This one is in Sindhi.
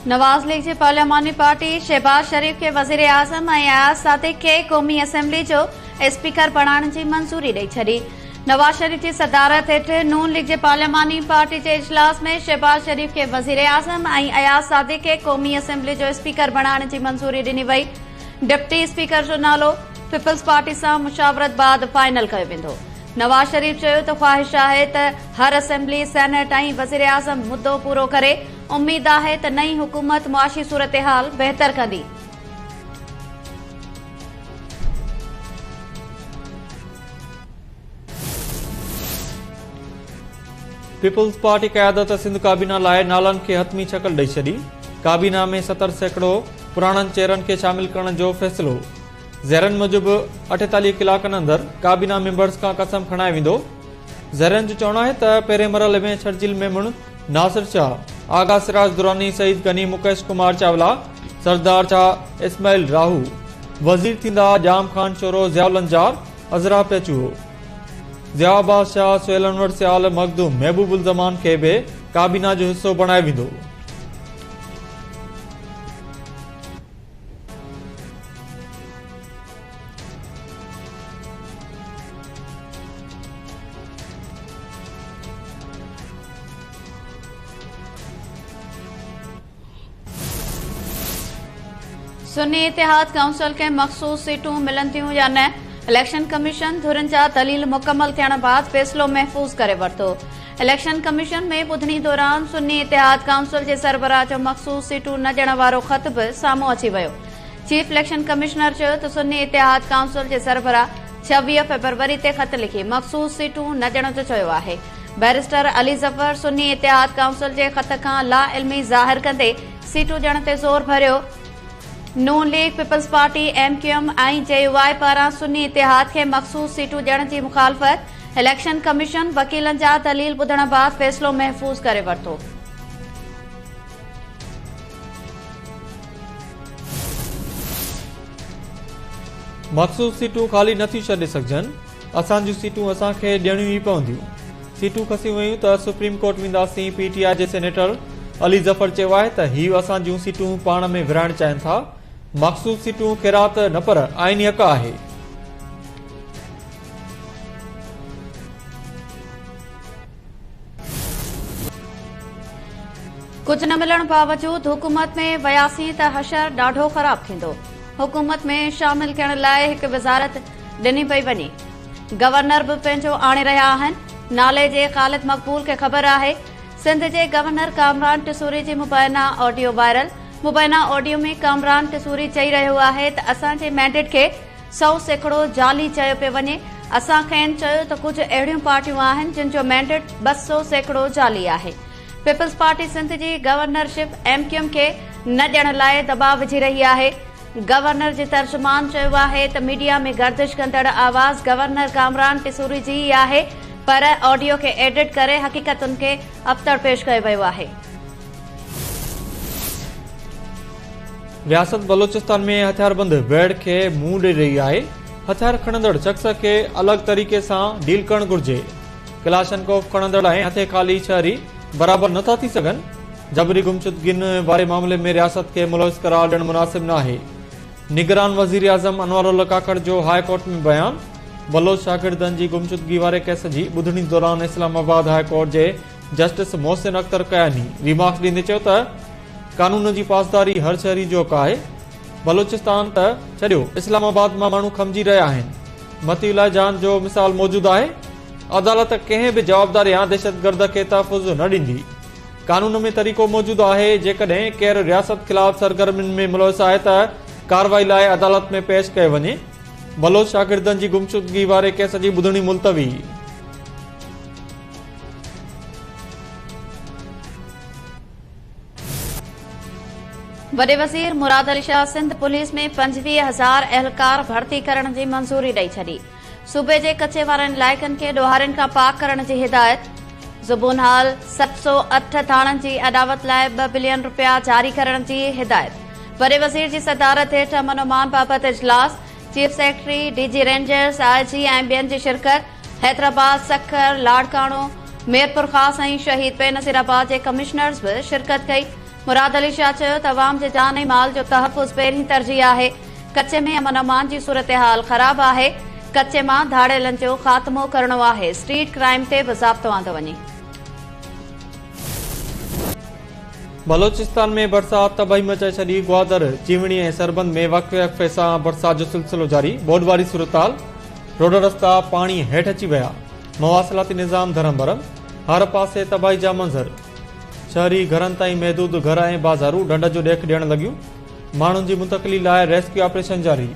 نواز ليگ جي پارلياماني پارٽي شهباز شريف کي وزيراعظم ۽ اياز صادق کي قومي اسيمبلي جو اسپيڪر بڻائڻ جي منظوري ڏئي ڇڏي. نواز شريف جي صدارت هيٺ نون ليگ جي پارلياماني پارٽي جي اجلاس ۾ شهباز شريف کي وزيراعظم ۽ اياز صادق کي قومي اسيمبلي جو اسپيڪر بڻائڻ جي منظوري ڏني وئي. ڊپٽي اسپيڪر جو نالو پيپلز پارٽي سان مشاورت بعد فائنل ڪيو ويندو. نواز شريف چيو ته خواهش آهي ته هر اسيمبلي، سينيٽ ۽ وزيراعظم مدو پورو ڪري، اميد آهي ته نئين حڪومت معاشي صورتحال بهتر ڪندي. پيپلز پارٽي قيادت سنڌ ڪابينا لاء نالن کي حتمي شڪل ڏئي ڇڏي، ڪابينا ۾ 70% پراڻن چهرن کي شامل ڪرڻ جو فيصلو، ذريعن موجب 48 ڪلاڪن اندر ڪابينا ميمبرز کان قسم کڻايو ويندو. ذريعن جو چوڻ آهي ته پهرين مرحلي ۾ شرجيل ميمڻ، ناصر شاهه، آغا سراج دراني، سعيد غني، مڪيش ڪمار چاولا، سردار شاهه، اسماعيل راهو، وزير ٿيندا، ڄام خان شورو، ضياء لنجار، عذرا پيچوهو، ضياء عباس شاهه، سهيل انور سيال، مخدوم محبوب الزمان کي به ڪابينا جو حصو بڻايو ويندو. سني اتحاد ڪائونسل کي مخصوص سيٽون ملنديون يا نه، اليڪشن ڪميشن ڌرين جا دليل مڪمل ٿيڻ بعد فيصلو محفوظ ڪري ورتو. اليڪشن ڪميشن ۾ ٻڌڻي دوران سني اتحاد ڪائونسل جي سربراهه جو مخصوص سيٽون نه ڏيڻ وارو خط به سامهون اچي ويو. چيف اليڪشن ڪمشنر چيو ته سني اتحاد ڪائونسل جي سربراهه 26 فيبروري تي خط لکي مخصوص سيٽون نه ڏيڻ جو چيو آهي. بئريسٽر علي ظفر سني اتحاد ڪائونسل جي خط کان لا علمي ظاهر ڪندي سيٽون ڏيڻ تي زور ڀريو. نون league, peoples party, M Q M ۽ J U I پاران سني اتحاد کي مخصوص سيٽون ڏيڻ جي مخالفت، اليڪشن ڪميشن وڪيلن جا دليل ٻڌڻ بعد فيصلو محفوظ ڪري ورتو. مخصوص سيٽون خالي نه ٿيون ڇڏي سگهجن، اسان جون سيٽون اسان کي ڏيڻيون ئي پونديون، سيٽون کسيون ويون ته سپريم ڪورٽ وينداسين، پي ٽي آء جي سينيٽر علي ظفر چيو آهي ته هي اسان جون سيٽون پاڻ ۾ ورهائڻ چاهين ٿا، مخصوص سيٽون خيرات نه پر آئيني حق آهي. ڪجهه نه ملڻ باوجود حڪومت ۾ وياسين ته حشر ڏاڍو خراب ٿيندو، حڪومت ۾ شامل ٿيڻ لاء هڪ وزارت ڏني پئي وڃي، گورنر به پنهنجو آڻي رهيا آهن، نالي جي خالد مقبول کي خبر آهي، سنڌ جي گورنر ڪامران ٽسوري جي مبينا آڊيو وائرل، مبينا آڊيو ۾ ڪامران ٽسوري چئي رهيو آهي ته اسان جي مينڊيٽ کي 100% جعلي چيو پيو وڃي، اسان کين چيو ته ڪجهه اهڙيون پارٽيون آهن جن جو مينڊيٽ 200% جعلي آهي. پيپلز پارٽي سنڌ جي گورنرشپ ايم ڪيو ايم کي نه ڏيڻ لاء دٻاء وجهي رهي آهي. گورنر جي ترجمان چيو آهي ته ميڊيا ۾ گردش ڪندڙ آواز گورنر ڪامران ٽسوري جي ئي آهي پر آڊيو کي ايڊٽ ڪري حقيقتن کي ابتڙ پيش ڪيو ويو آهي. رياست بلوچستان ۾ هٿياربند ويڙهه کي منهن ڏئي رهي آهي، هٿيار کڻندڙ شخص کي الڳ طريقي سان ڊيل ڪرڻ گهرجي، ڪلاشنڪوف کڻندڙ ۽ هٿين خالي شهري برابر نٿا ٿي سگهن، جبري گمشدگين واري معاملي ۾ رياست کي ملوث قرار ڏيڻ مناسب ناهي، نگران وزيراعظم انوارالحق ڪاڪڙ جو هاء ڪورٽ ۾ بيان، بلوچ شاگردن جي گمشدگي واري ڪيس جي ٻڌڻي دوران اسلام آباد هاء ڪورٽ جي جسٽس محسن اختر ڪياني ريمارڪس ڏيندي چيو ته قانون جي پاسداري هر شهري جو حق آهي، بلوچستان ته ڇڏيو اسلام آباد مان ماڻهو کنڀجي رهيا آهن، مطيع الله جان جو مثال موجود آهي، عدالت ڪنهن به جوابدار يا دهشتگرد کي تحفظ نه ڏيندي، قانون ۾ طريقو موجود آهي، جيڪڏهن ڪير رياست خلاف سرگرمين ۾ ملوث آهي ته ڪارروائي لاء عدالت ۾ پيش ڪيو وڃي، بلوچ شاگردن جي گمشدگي واري ڪيس جي ٻڌڻي ملتوي. وڏي وزير مراد علي شاهه سنڌ پوليس ۾ 25 هزار اهلڪار ڀرتي ڪرڻ جي منظوري ڏئي ڇڏي. صوبي جي ڪچي وارن علائقن کي ڏوهارين کان پاڪ ڪرڻ جي هدايت. زبون حال 708 ٿاڻن جي اڏاوت لاء 2 بلين رپيا جاري ڪرڻ جي هدايت. وڏي وزير جي صدارت هيٺ امن امان بابت اجلاس، chief secretary, D G rangers, I G ۽ ٻين جي شرڪت. حيدرآباد، سکر، لاڙڪاڻو، ميرپورخاص ۽ شهيد بينظير آباد جي ڪمشنرز به شرڪت ڪئي. مراد علي شاهه چيو ته عوام جي جان ۽ مال جو تحفظ پهرين ترجيح آهي، ڪچي ۾ امن امان جي صورتحال خراب آهي، ڪچي مان ڌاڙيلن جو خاتمو ڪرڻو آهي، اسٽريٽ ڪرائيم تي به ضابطو آندو وڃي. بلوچستان ۾ برسات تباهي مچائي ڇڏي، گوادر، جيوڻي ۽ سربند ۾ وقفي وقفي سان برسات جو سلسلو جاري، ٻوڏ واري صورتحال، روڊ رستا پاڻي هيٺ اچي ويا، مواصلاتي نظام درهم برهم، هر پاسي تباهي جا منظر، شهري گهرن تائين محدود گهر ۽ بازارون ڍنڍ جو ڏيک ڏيڻ لڳيون، ماڻهن جي منتقلي لاء ريسڪيو آپريشن جاري.